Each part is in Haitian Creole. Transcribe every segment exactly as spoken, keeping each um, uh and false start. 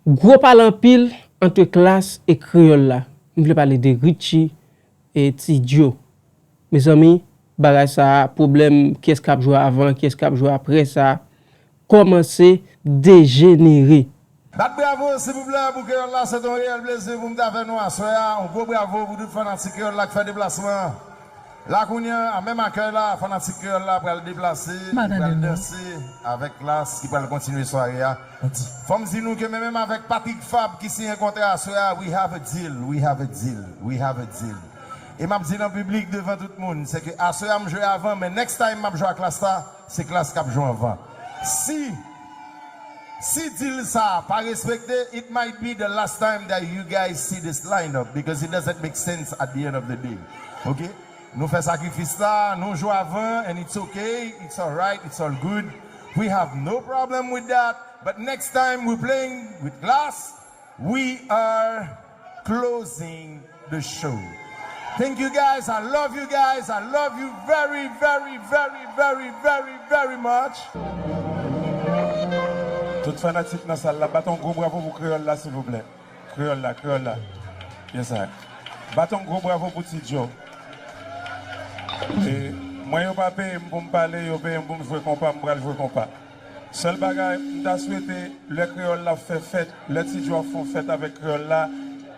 Gwo pale anpil ant klas e kreyòl la. M vle pale de Richie e Ti Djo. Mezanmi, bagay sa a, pwoblèm kiyès k ap jwe avan, kiyès k ap jwe apre sa, kòmanse dejenere. Bat bravo, silvouplè, pou kreyòl la. Se te yon reyèl plezi pou m t avè nou aswè a. Yon gwo bravo pou tout fanatik kreyòl la k fè deplasman an. La kounye a, menm akèy la, fanatik kreyòl la pral deplase, li pral danse avèk klas ki pral kontinye sware a. Fò m di nou ke menm avèk Patrick Fabre ki siyen kontra aswè a, we have a deal, we have a deal, we have a deal. E m ap di nan piblik devan tout moun, se ke aswè a m jwe avan, men next time m ap jwe ak klas la, se klas k ap jwe anvan. Si Si deal sa pa respekte, it might be the last time that you guys see this lineup because it doesn't make sense at the end of the day. Ok? Nou fè sakrifis la, nou jwe avan, and it's okay, it's alright, it's all good. We have no problem with that. But next time we're playing with glass, we are closing the show. Thank you guys. I love you guys. I love you very, very, very, very, very, very much. Tout fanatik nan sal la, bat yon gwo bravo pou kreyòl la, silvouplè. Kreyòl la, kreyòl la. Yes, I. Bat yon gwo bravo pou Ti Djo. E, mwen, yo pa peye m pou m pale, yo peye m pou m jwe konpa, m pral jwe konpa. Sèl bagay, m ta swete, lè kreyòl la ap fè fèt, lè Ti Djo ap fè yon fèt avèk kreyòl la,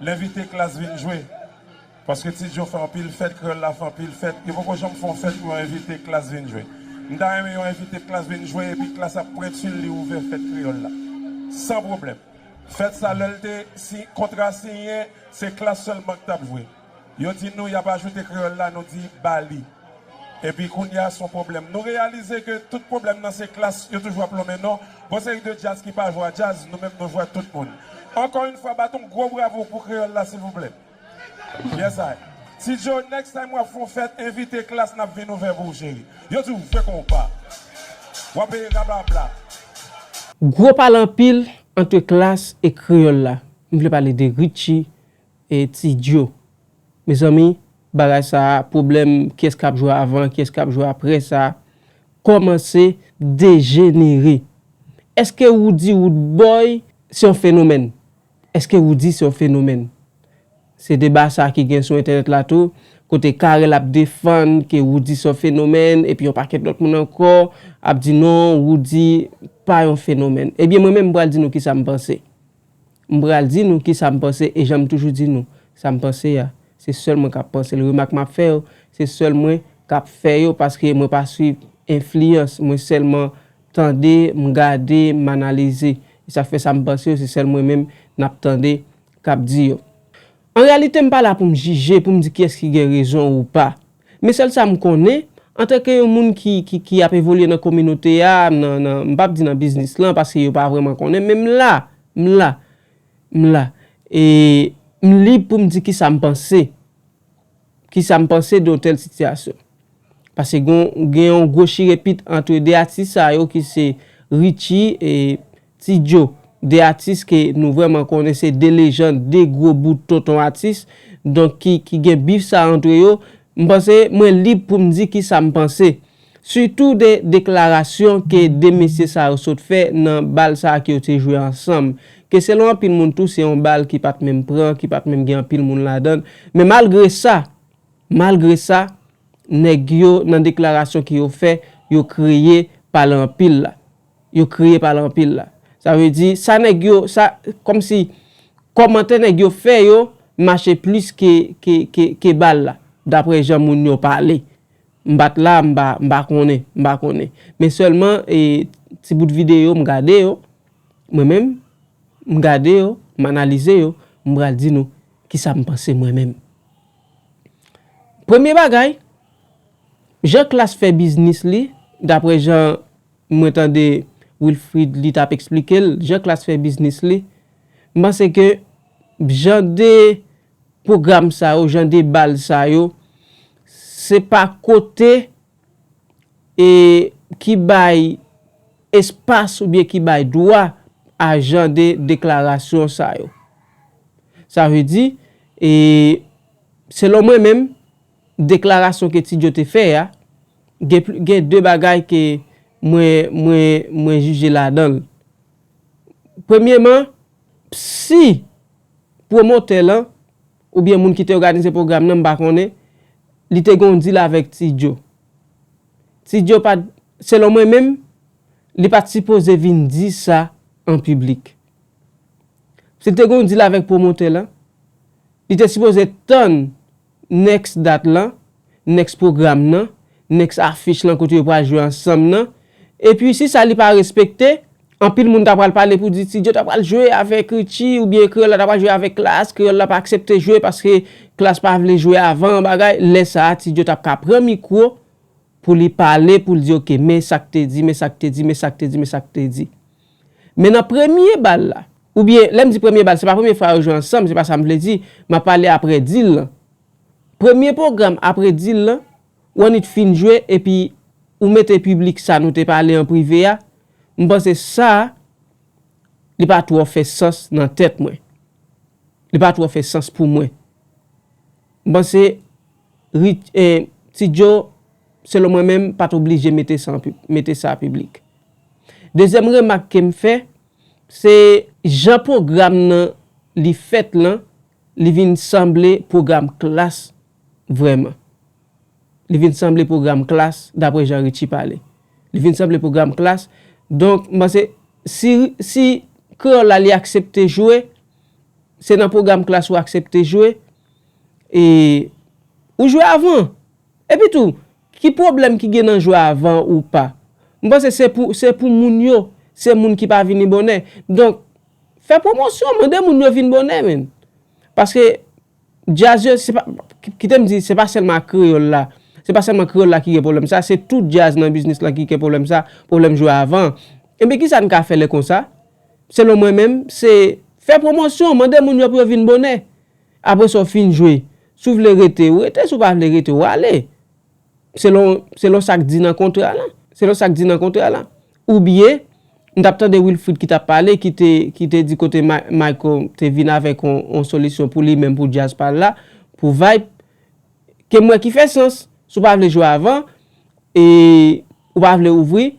l envite klas vin jwe. Paske Ti Djo fè anpil fèt, kreyòl la fè anpil fèt, yo poko janm fè yon fèt pou yo envite klas vin jwe. M ta renmen yo envite klas vin jwe, epi klas ap pwenti l, li ouvè fèt kreyòl la. San pwoblèm. Fèt sa, lè l te si, kontra siyen, se klas sèlman k t ap jwe. Yo di nou y ap ajoute kreyòl la, nou di ba li. Epi kounye a se yon pwoblèm. Nou reyalize ke tout pwoblèm nan se klas, yo toujou ap lonmen non. Gon seri de djaz ki pa jwe a djaz, nou menm nou jwe a tout moun. Ankò yon fwa, bat yon gwo bravo pou kreyòl la, silvouplè. Yes, I. Ti Djo, next time w ap fè yon fèt, envite klas, n ap vin ouvè pou ou, cheri. Yo di w jwe konpa. W ap peye rablabla. Gwo pale anpil ant klas e kreyòl la. M vle pale de Richie e Ti Djo. Mezanmi, bagay sa a, pwoblèm kiyès k ap jwe avan, kiyès k ap jwe apre sa, kòmanse dejenere. Èske Roody Roodboy se yon fenomèn? Èske Roody se yon fenomèn? Se deba sa ki gen sou entènèt la tou, kote Carel ap defann ke Roody se yon fenomèn, epi yon pakèt lòt moun ankò ap di non, Roody pa yon fenomèn. Ebyen, mwen menm, m pral di nou kisa m panse. M pral di nou kisa m panse, e jan m toujou di nou, sa m panse a, se sèl mwen k ap panse l. Remak m ap fè yo, se sèl mwen k ap fè yo, paske mwen pa swiv enfliyans, mwen sèlman tande, m gade, m analize. E sa k fè sa m panse yo, se sèl mwen menm n ap tande k ap di yo. An reyalite, m pa la pou m jije, pou m di kiyès ki gen rezon ou pa. Men sèl sa m konnen, antanke yon moun ki, ki, ki ap evolye nan kominote a, nan, nan, m p ap di nan biznis lan, paske yo pa vrèman konnen, men m la, m la, m la. E m lib pou m di kisa m panse. Kisa m panse de yon tèl sitiyasyon. Paske gon, gen yon gwo chirepit ant de atis sa yo ki se Richie e Ti Djo. De atis ke nou vrèman konnen se de lejann, de gwo bout tonton atis. Donk ki, ki gen bif sa ant yo. M panse mwen lib pou m di kisa m panse. Sitou de deklarasyon ke de mesye sa yo sot fè nan bal sa ke yo te jwe ansanm. Ke selon anpil moun tou se yon bal ki pa t menm pran, ki pa t menm gen anpil moun ladan l. Men malgre sa, malgre sa, nèg yo, nan deklarasyon ke yo fè, yo kreye pale anpil la. Yo kreye pale anpil la. Sa vle di, sa nèg yo, sa, kòmsi kòmantè nèg yo fè yo mache plis ke, ke, ke, ke bal la, daprè jan moun yo pale. M pa t la, m pa, m pa konnen, m pa konnen. Men sèlman, e, ti bout videyo, m gade yo. Mwen menm, m gade yo, m analize yo, m pral di nou kisa m panse mwen menm. Premye bagay, jan klas fè biznis li, daprè jan mwen tande Wilfrid li t ap eksplike l, jan klas fè biznis li, m panse ke jan de pwogram sa yo, jan de bal sa yo, se pa kote e ki bay espas oubyen ki bay dwa a jan de deklarasyon sa yo. Sa vle di, e, selon mwen menm, deklarasyon ke Ti Djo te fè a, gen pli, gen de bagay ke mwen, mwen, mwen jije ladan l. Premyeman, Si pwomotè lan, oubyen moun ki te òganize pwogram nan, m pa konnen, li te gen yon deal avèk Ti Djo. Ti Djo pa t, selon mwen menm, li pa t sipoze vin di sa an piblik. Si l te gen yon deal avèk pwomotè lan, li te sipoze tann next dat lan, next pwogram nan, next afich lan kote yo pral jwe ansanm nan. Epi si sa li pa respekte, anpil moun ta pral pale pou di Ti Djo ta pral jwe avèk Richie oubyen Kreyòl la ta pral jwe avèk Klass, Kreyòl la pa aksepte jwe paske Klass pa vle jwe avan bagay. Lè sa a, Ti Djo t ap ka pran mikwo pou li pale, pou l di, "Oke, men sa k te di, men sa k te di, men sa k te di, men sa k te di." Men nan premye bal la, oubyen lè m di premye bal, se pa premye fwa yo jwe ansanm, se pa sa m vle di, m ap pale apre deal lan. Premye pwogram apre deal lan, One Hit fin jwe epi ou mete piblik sa nou te pale an prive a, m panse sa, li pa twò fè sans nan tèt mwen. Li pa twò fè sans pou mwen. M panse Rich, eh, Ti Djo, selon mwen menm, pa t oblije mete sa an pib-, mete sa piblik. Dezyèm remak ke m fè, se jan pwogram nan li fèt lan, li vin sanble pwogram Klass vrèman. Li vin sanble pwogram Klass, daprè jan Richie pale. Li vin sanble pwogram Klass. Donk, m panse, si, si Kreyòl la li aksepte jwe, se nan pwogram Klass ou aksepte jwe, e ou jwe avan. Epi tou, ki pwoblèm ki gen nan jwe avan ou pa? M panse se pou, se pou moun yo, se moun ki pa vini bonè. Donk, fè pwomosyon, mande moun yo vin bonè, menn. Paske djaz yo, se pa, kite m di, se pa sèlman ak kreyòl la. Se pa sèlman kreyòl la ki gen pwoblèm sa, se tout djaz nan biznis lan ki gen pwoblèm sa, pwoblèm jwe avan. Ebyen, kisa n ka fè lè konsa? Selon mwen menm, se fè pwomosyon, mande moun yo pou yo vin bonè. Apre sa, w fin jwe. Si w vle rete, ou rete. Si w pa vle rete, ou ale. Selon, selon sa k di nan kontra lan. Selon sa k di nan kontra lan. Oubyen, m t ap tande Wilfrid ki t ap pale, ki te, ki te di kote Ma-, Michael te vin avèk on, on solisyon pou li menm, pou djaz pa l la, pou vibe, ke m wè ki fè sans. Si w pa vle jwe avan, e ou pa vle ouvri,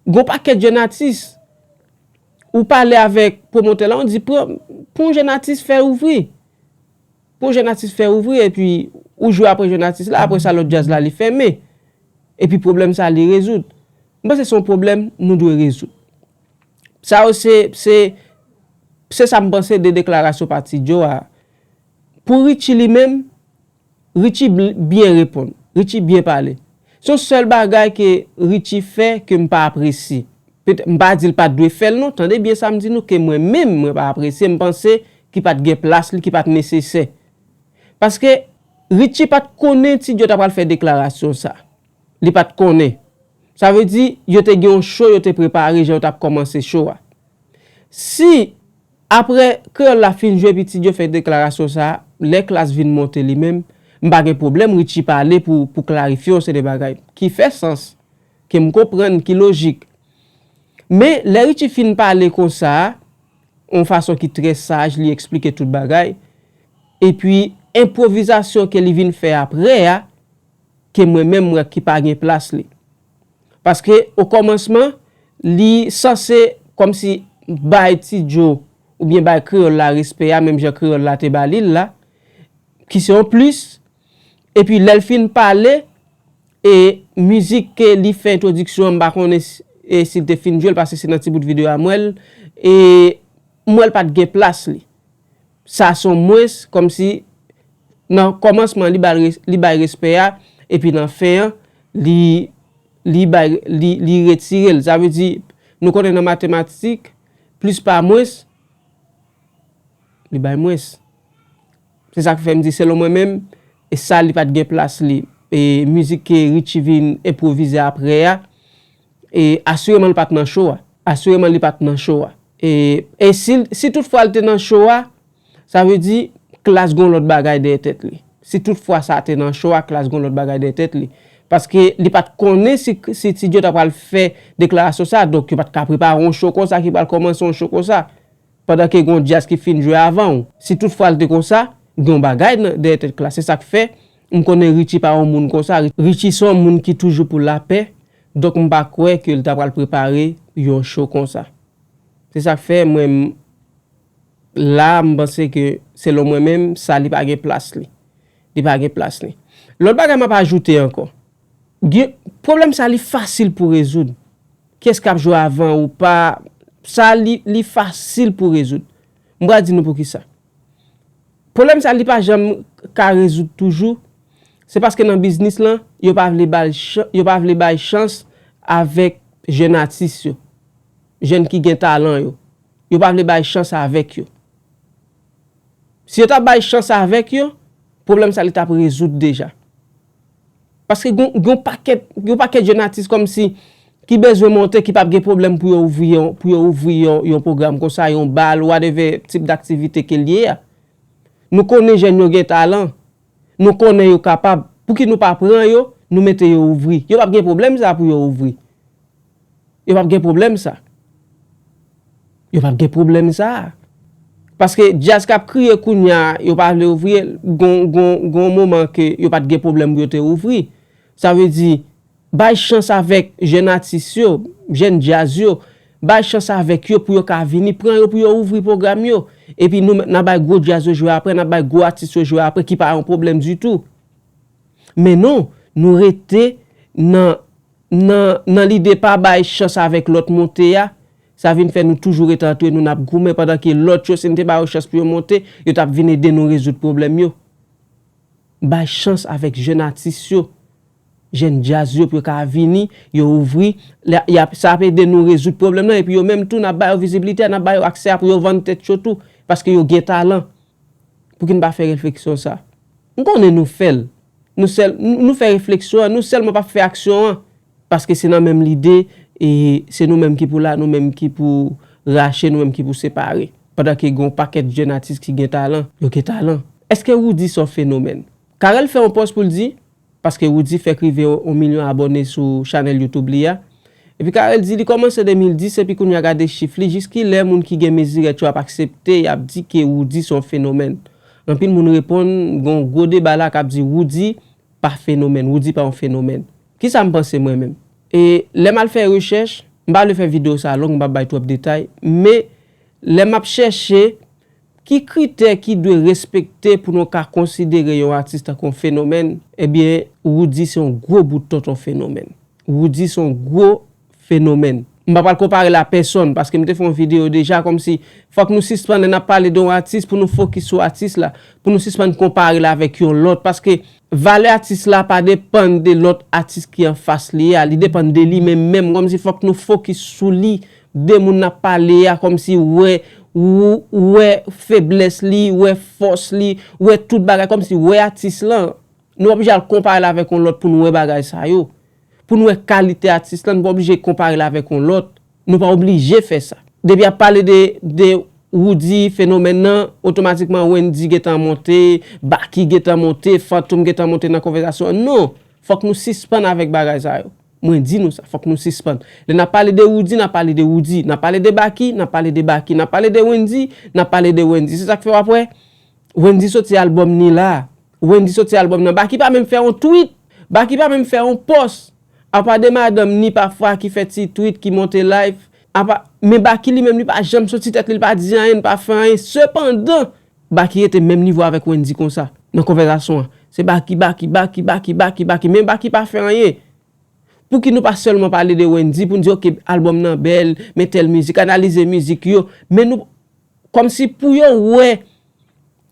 gon pakèt jèn atis. Ou pale avèk pwomotè la, ou di, pran, pran yon jèn atis, fè ouvri. Pran yon jèn atis, fè ouvri, epi ou jwe apre jèn atis la, apre sa lòt djaz la li fèmen. Epi pwoblèm sa li rezoud. M panse se yon pwoblèm nou dwe rezoud. Sa yo se, se, se sa m panse de deklarasyon pa Ti Djo a. Pou Richie li menm, Richie bl-, byen reponn. Richie byen pale. Se yon sèl bagay ke Richie fè ke m pa apresye. Petèt, m pa di l pa t dwe fè l non, tande byen sa m di nou, ke mwen menm, mwen pa apresye, m panse ki pa t gen plas li, ki pa t nesesè. Paske Richie pa t konnen Ti Djo ta pral fè deklarasyon sa. Li pa t konnen. Sa vle di, yo te gen yon cho, yo te prepare jan yo t ap kòmanse cho a. Si, apre Kreyòl la fin jwe epi Ti Djo fè deklarasyon sa a, lè Klass vin monte li menm, m pa gen pwoblèm Richie pale pou, pou klarifye yon seri de bagay ki fè sans, ke m konprann, ki lojik. Men, lè Richie fin pale konsa a, yon fason ki trè saj, li eksplike tout bagay, epi enpwovizasyon ke li vin fè apre a, ke mwen menm m wè ki pa gen plas li. Paske, o kòmansman, li sanse kòmsi bay Ti Djo oubyen bay kreyòl la respè a, menm jan kreyòl la te ba li l la, ki se yon plis. Epi, lè l fin pale, e mizik ke li fè entwodiksyon an, m pa konnen si, e si l te fin jwe l, paske se nan ti bout videyo a m wè l, e m wè l pa t gen plas li. Sa se yon mwens, kòmsi nan kòmansman li ba l res-, li bay respè a, epi nan fen an, li, li bay, li, li retire l. Sa vle di, nou konnen nan matematik, plis pa mwens, li bay mwens. Se sa k fè m di, selon mwen menm, e sa li pa t gen plas li. E mizik ke Richie vin enpwovize apre a, e asireman li pa t nan cho a. Asireman li pa t nan cho a. E, e si, si toutfwa l te nan cho a, sa vle di Klass gon lòt bagay dèyè tèt li. Si toutfwa sa te nan cho a, Klass gon lòt bagay dèyè tèt li. Paske li pa t konnen si, si Ti Djo ta pral fè deklarasyon sa, donk yo pa t ka prepare yon cho konsa ki pral kòmanse yon cho konsa. Pandan ke gon djaz ki fin jwe avan w. Si toutfwa l te konsa, gen yon bagay nan, dèyè tèt Klass. Se sa k fè, m konnen Richie pa yon moun konsa. Richie se yon moun ki toujou pou lapè. Donk, m pa kwè ke l ta pral prepare yon cho konsa. Se sa k fè, mwen, m, La, m panse ke, selon mwen menm, sa li pa gen plas li. Li pa gen plas li. Lòt bagay m ap ajoute ankò. Gen, pwoblèm sa li fasil pou rezoud. Kiyès k ap jwe avan ou pa, sa li, li fasil pou rezoud. M pral di nou poukisa. Pwoblèm sa li pa janm ka rezoud toujou. Se paske nan biznis lan, yo pa vle bay chan-, yo pa vle bay chans avèk jèn atis yo. Jèn ki gen talan yo. Yo pa vle bay chans avèk yo. Si yo ta bay chans avèk yo, pwoblèm sa li t ap rezoud deja. Paske gon, gon pakèt, gon pakèt jèn atis kòmsi ki bezwen monte, ki p ap gen pwoblèm pou yo ouvri yon, pou yo ouvri yon, yon pwogram konsa, yon bal, whatever tip daktivite ke l ye a. Nou konnen jèn yo gen talan. Nou konnen yo kapab. Pouki nou pa pran yo, nou mete yo ouvri? Yo p ap gen pwoblèm sa pou yo ouvri. Yo p ap gen pwoblèm sa. Yo p ap gen pwoblèm sa. Paske djaz k ap kriye kounye a, yo pa vle ouvri, gon, gon, gon moman ke yo pa t gen pwoblèm pou yo te ouvri. Sa vle di, bay chans avèk jèn atis yo, jèn djaz yo, bay chans avèk yo pou yo ka vini, pran yo pou yo ouvri pwogram yo. Epi nou menm, n a bay gwo djaz yo jwe apre, n a bay gwo atis yo jwe apre, ki pa yon pwoblèm ditou. Men non, nou rete nan, nan, nan lide pa bay chans avèk lòt monte a, sa vin fè nou toujou rete antre nou, n ap goumen, pandan ke lòt yo, si n te ba yo chans pou yo monte, yo t ap vin ede nou rezoud pwoblèm yo. Bay chans avèk jèn atis yo, jèn djaz yo pou yo ka vini, yo ouvri, la, y ap, sa ap ede nou rezoud pwoblèm nan, epi yo menm tou, n ap ba yo vizibilite a, n ap ba yo aksè a pou yo vann tèt yo tou, paske yo gen talan. Pouki n pa fè refleksyon sa? M konnen nou fè l. Nou sèl, nou fè refleksyon an, nou sèlman p ap fè aksyon an. Paske se nan menm lide, e se nou menm ki pou la, nou menm ki pou rache, nou menm ki pou separe. Pandan ke gen yon pakèt jèn atis ki gen talan, yo gen talan. Èske Roody se yon fenomèn? Carel fè yon pòs pou l di, paske Roody fèk rive yon milyon abòne sou chanèl YouTube li a. Epi Carel di li kòmanse de mil dis epi kounye a gade chif li, jiskilè moun ki gen mezirèt yo ap aksepte, y ap di ke Roody se yon fenomèn? Anpil moun reponn, gen yon gwo deba la k ap di Roody pa fenomèn, Roody pa yon fenomèn. Kisa m panse mwen menm? E lè m al fè rechèch, m pa vle fè videyo sa long, m p ap bay twòp detay, men lè m ap chèche ki kritè ki dwe respekte pou nou ka konsidere yon atis tankou yon fenomèn, ebyen, Roody se yon gwo bout tonton fenomèn. Roody se yon gwo fenomèn. M pa pral konpare l a pèsonn, paske m te fè yon videyo deja, kòmsi fòk nou sispann, lè n ap pale de yon atis, pou nou fokis sou atis la, pou nou sispann konpare l avèk yon lòt, paske valè atis la pa depann de lòt atis ki anfas li a, li depann de li menm menm, kòmsi fòk nou fokis sou li, de moun n ap pale a, kòmsi wè, ou, wè feblès li, wè fòs li, wè tout bagay, kòmsi wè atis lan. Nou oblije al konpare l avèk yon lòt pou nou wè bagay sa yo. Pou nou wè kalite atis lan, nou pa oblije konpare l avèk yon lòt. Nou pa oblije fè sa. Depi y ap pale de, de Roody fenomèn nan, otomatikman Wendy gentan monte, Baky gentan monte, Fantom gentan monte nan konvèsasyon an. Non, fòk nou sispann avèk bagay sa yo. Mwen di nou sa, fòk nou sispann. Lè n ap pale de Roody, n ap pale de Roody. N ap pale de Baky, n ap pale de Baky. N ap pale de Wendy, n ap pale de Wendy. Se sa k fè w ap wè Wendy soti albòm ni la. Wendy soti albòm nan. Baky pa menm fè yon tweet. Baky pa menm fè yon pòs. Apa de madanm ni pafwa ki fè ti tweet, ki monte live. Apa, men Baky li menm li pa janm soti tèt li, li pa di anyen, li pa fè anyen. Sepandan, Baky rete menm nivo avèk Wendy konsa. Nan konvèsasyon an. Se Baky, Baky, Baky, Baky, Baky, Baky. Men Baky pa fè anyen. Pouki nou pa sèlman pale de Wendy pou n di, oke, albòm nan bèl, men tèl mizik, analize mizik yo. Men nou, kòmsi pou yo wè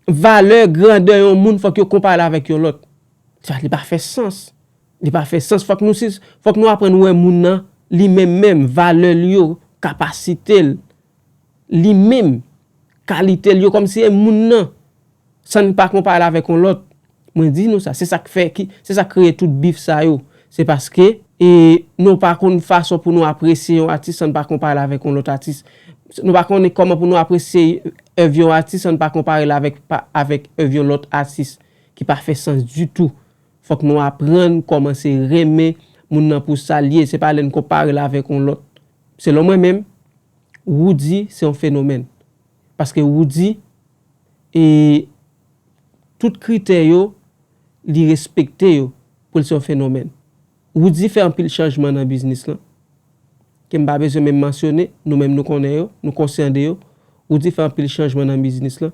valè, grandè yon moun, fòk yo konpare l avèk yon lòt. Sa, li pa fè sans. Li pa fè sans. Fòk nou sis-, fòk nou aprann wè moun nan, li menm menm, valè l yo, kapasite l, li menm, kalite l yo, kòmsi e moun nan, san n pa konpare l avèk yon lòt. Mwen di nou sa, se sa k fè, ki, se sa k kreye tout bif sa yo. Se paske, e, nou pa konn fason pou nou apresye yon atis san n pa konpare l avèk yon lòt atis. Nou pa konnen kòman pou nou apresye èv yon atis san n pa konpare l avèk, pa, avèk èv yon lòt atis, ki pa fè sans ditou. Fòk nou aprann kòmanse renmen moun nan pou sa l ye, se pa lè n konpare l avèk yon lòt. Selon mwen menm, Roody se yon fenomèn. Paske Roody, e, tout kritè yo, li respekte yo pou l se yon fenomèn. Roody fè anpil chanjman nan biznis lan, ke m pa bezwen menm mansyone, nou menm nou konnen yo, nou konsyan de yo. Roody fè anpil chanjman nan biznis lan.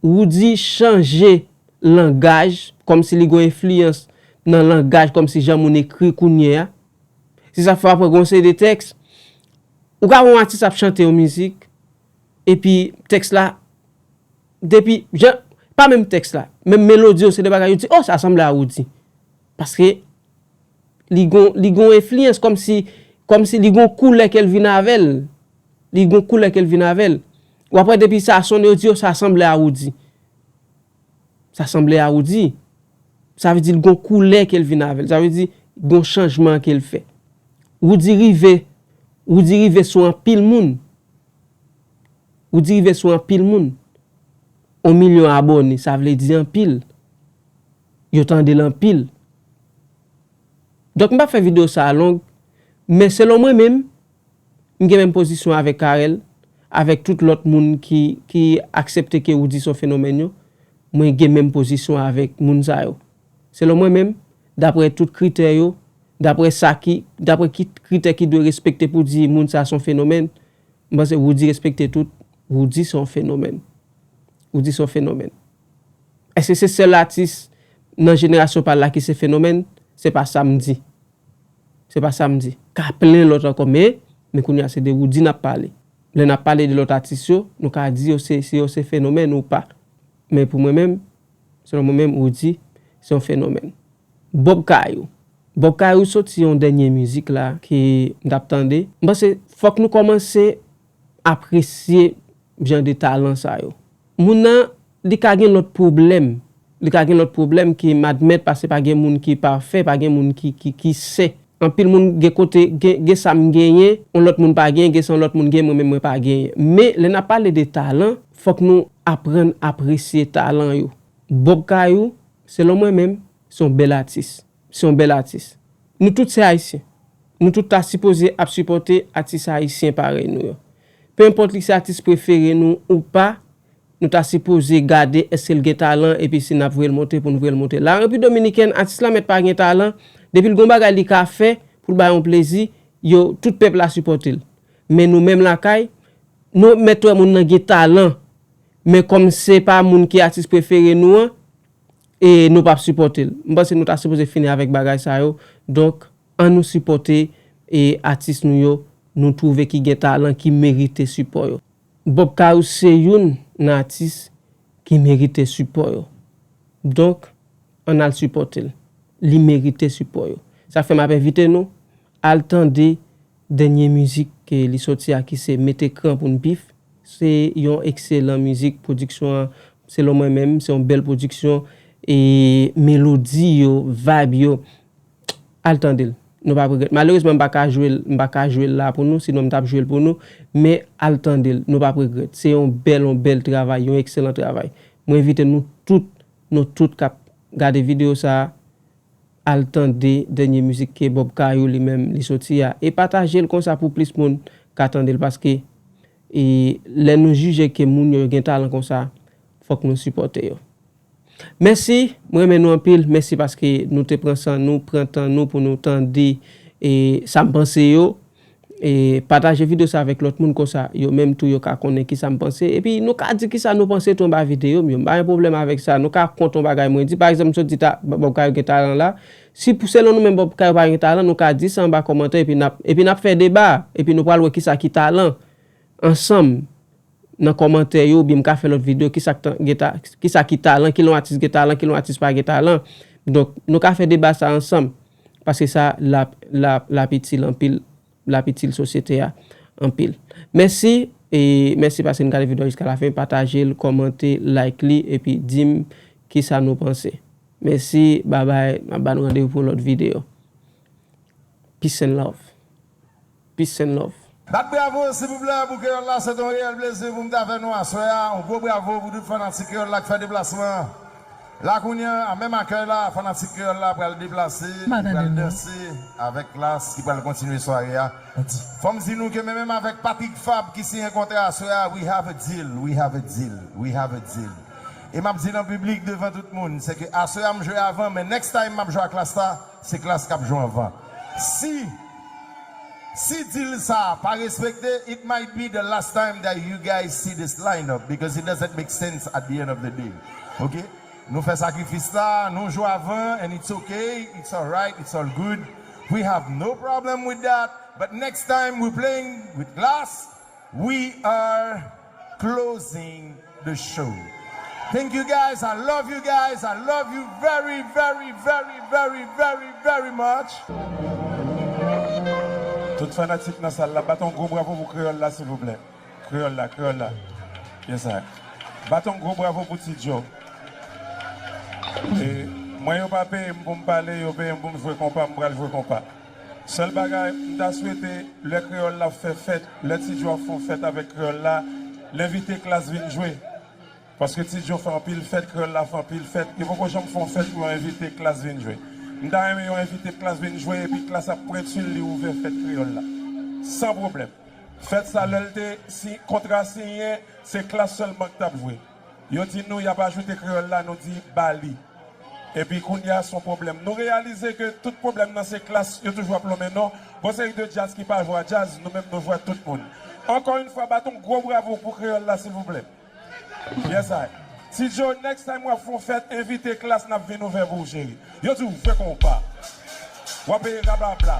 Roody chanje langaj, kòmsi li gen enfliyans nan langaj, kòmsi jan moun ekri kounye a. Se sa k fè w ap wè gen yon seri de tèks. Ou ka wè yon atis ap chante yon mizik, epi tèks la, depi, jan, pa menm tèks la, menm melodi yo, se de bagay yo di, oh, sa sanble a Roody. Paske li gon, li gon enfliyans, kòmsi, kòmsi li gon koulè ke l vin avè l. Li gon koulè ke l vin avè l. W ap wè depi sa sonnen, yo di, oh, sa sanble a Roody. Sa sanble a Roody. Sa vle di l gon koulè ke l vin avè l. Sa vle di gon chanjman ke l fè. Roody rive, Roody rive sou anpil moun. Roody rive sou anpil moun. On milyon abòne, sa vle di anpil. Yo tande l anpil. Donk, m p ap fè videyo sa a long, men selon mwen menm, m gen menm pozisyon avèk Carel, avèk tout lòt moun ki, ki aksepte ke Roody se yon fenomèn yo. Mwen gen menm pozisyon avèk moun sa yo. Selon mwen menm, daprè tout kritè yo, daprè sa ki, daprè ki kritè ki dwe respekte pou di moun sa se yon fenomèn, m panse Roody respekte tout, Roody se yon fenomèn. Roody se yon fenomèn. Èske se sèl atis nan jenerasyon pa l la ki se fenomèn? Se pa sa m di. Se pa sa m di. Ka plen lòt ankò, men, men kounye a se de Roody n ap pale. Lè n ap pale de lòt atis yo, nou ka di yo se, si yo se fenomèn ou pa. Men pou mwen menm, selon mwen menm, Roody se yon fenomèn. Bob Kayou. Bob Kayou soti yon dènye mizik la ke m t ap tande. M panse fòk nou kòmanse apresye jan de talan sa yo. Moun nan, li ka gen lòt pwoblèm. Li ka gen lòt pwoblèm ke m admèt, paske pa gen moun ki pafè, pa gen moun ki, ki, ki sen. Anpil moun gen kote, gen, gen sa m genyen, yon lòt moun pa genyen, gen sa yon lòt moun genyen, mwen menm mwen pa genyen. Men, lè n ap pale de talan, fòk nou aprann apresye talan yo. Bob Kayou, selon mwen menm, se yon bèl atis. Se yon bèl atis. Nou tout se Ayisyen. Nou tout ta sipoze ap sipòte atis ayisyen parèy nou yo. Penenpòt li se atis prefere nou ou pa, nou ta sipoze gade èske l gen talan epi si n ap voye l monte pou n voye l monte. La Repiblik Dominikèn, atis la mèt pa gen talan, depi l gon bagay li ka fè pou l bay yon plezi, yo, tout pèp la sipòte l. Men nou menm lakay, nou mèt wè moun nan gen talan, men kòm se pa moun ki atis prefere nou an, e nou p ap sipòte l. M panse nou ta sipoze fini avèk bagay sa yo. Donk, ann nou sipòte e atis nou yo, nou twouve ki gen talan, ki merite sipò yo. Bob Kayou se youn nan atis ki merite sipò yo. Donk, ann al sipòte l. Li merite sipò yo. Sa fè m ap envite nou al tande dènye mizik ke li soti a ki se Mete Kran Pou N Bif. Se yon ekselan mizik, pwodiksyon an, selon mwen menm, se yon bèl pwodiksyon, e melodi yo, vibe yo, al tande l. Nou p ap regrèt. Malerezman, m pa ka jwe l, m pa ka jwe l la pou nou, sinon m t ap jwe l pou nou, men al tande l, nou p ap regrèt. Se yon bèl, yon bèl travay, yon ekselan travay. Mwen envite nou tout, nou tout k ap gade videyo sa a, al tande dènye mizik ke Bob Kayou li menm li soti a. E pataje l konsa pou plis moun ka tande l, paske, e, lè nou jije ke moun yo gen talan konsa, fòk nou sipòte yo. Mèsi, mwen renmen nou anpil. Mèsi paske nou te pran san nou, pran tan nou pou nou tande, e, sa m panse yo. E pataje videyo sa avèk lòt moun, konsa yo menm tou yo ka konnen kisa m panse. Epi nou ka di kisa nou panse tou anba videyo m yo. M pa gen pwoblèm avèk sa. Nou ka kont yon bagay mwen di. Pa egzanp, m sot di ta, Bob Kayou gen talan la. Si pou selon nou menm Bob Kayou pa gen talan, nou ka di sa anba kòmantè epi n ap, epi n ap fè deba. Epi nou pral wè kisa ki talan ansanm. Nan kòmantè yo, oubyen m ka fè lòt videyo, kisa k ta-, gen ta-, kisa ki talan, kilè yon atis gen talan, kilè yon atis pa gen talan. Donk, nou ka fè deba sa ansanm. Paske sa, l ap, l ap, l ap itil anpil, l ap itil sosyete a anpil. Mèsi, e mèsi paske n gade videyo a jiska lafen. Pataje l, kòmante, like li, epi di m kisa nou panse. Mèsi, babay, m ap ba nou randevou pou yon lòt videyo. Peace and love. Peace and love. Bat bravo, silvouplè, pou Kreyòl la. Se te yon reyèl plezi pou m t avè nou aswè a. Yon gwo bravo pou tout fanatik Kreyòl la k fè deplasman an. La, kounye a, menm akèy la, fanatik Kreyòl la pral deplase, li pral danse avèk Klass ki pral kontinye sware a. Fò m di nou ke menm, menm avèk Patrick Fabre ki siyen kontra aswè a, we have a deal, we have a deal, we have a deal. E m ap di nan piblik, devan tout moun, se ke aswè a m jwe avan, men next time m ap jwe ak Klass la, se Klass k ap jwe anvan. Si Si deal sa pa respekte, it might be the last time that you guys see this lineup because it doesn't make sense at the end of the day. Ok? Nou fè sakrifis la, nou jwe avan, and it's okay, it's alright, it's all good. We have no problem with that. But next time we're playing with Klass, we are closing the show. Thank you guys. I love you guys. I love you very, very, very, very, very, very much. Tout fanatik nan sal la, bat yon gwo bravo pou Kreyòl la, silvouplè. Kreyòl la, Kreyòl la. Yes, I. Bat yon gwo bravo pou Ti Djo. E, mwen, yo pa peye m pou m pale, yo peye m pou m jwe konpa, m pral jwe konpa. Sèl bagay, m ta swete, lè Kreyòl la ap fè fèt, lè Ti Djo ap fè yon fèt avèk Kreyòl la, l envite Klass vin jwe. Paske Ti Djo fè anpil fèt, Kreyòl la fè anpil fèt, yo poko janm fè yon fèt pou yo envite Klass vin jwe. M ta renmen yo envite Klass vin jwe, epi Klass ap pwenti l, li ouvè fèt Kreyòl la. San pwoblèm. Fèt sa, lè l te si, kontra siyen, se Klass sèlman k t ap jwe. Yo di nou y ap ajoute Kreyòl la, nou di ba li. Epi kounye a, se yon pwoblèm. Nou reyalize ke tout pwoblèm nan se Klass, yo toujou ap lonmen non. Gon seri de djaz ki pa jwe a djaz, nou menm nou jwe a tout moun. Ankò yon fwa, bat yon gwo bravo pou Kreyòl la, silvouplè. Yes, I. Ti Djo, next time w ap fè yon fèt, envite Klass, n ap vin ouvè pou ou, cheri. Yo di w jwe konpa. W ap peye rablabla.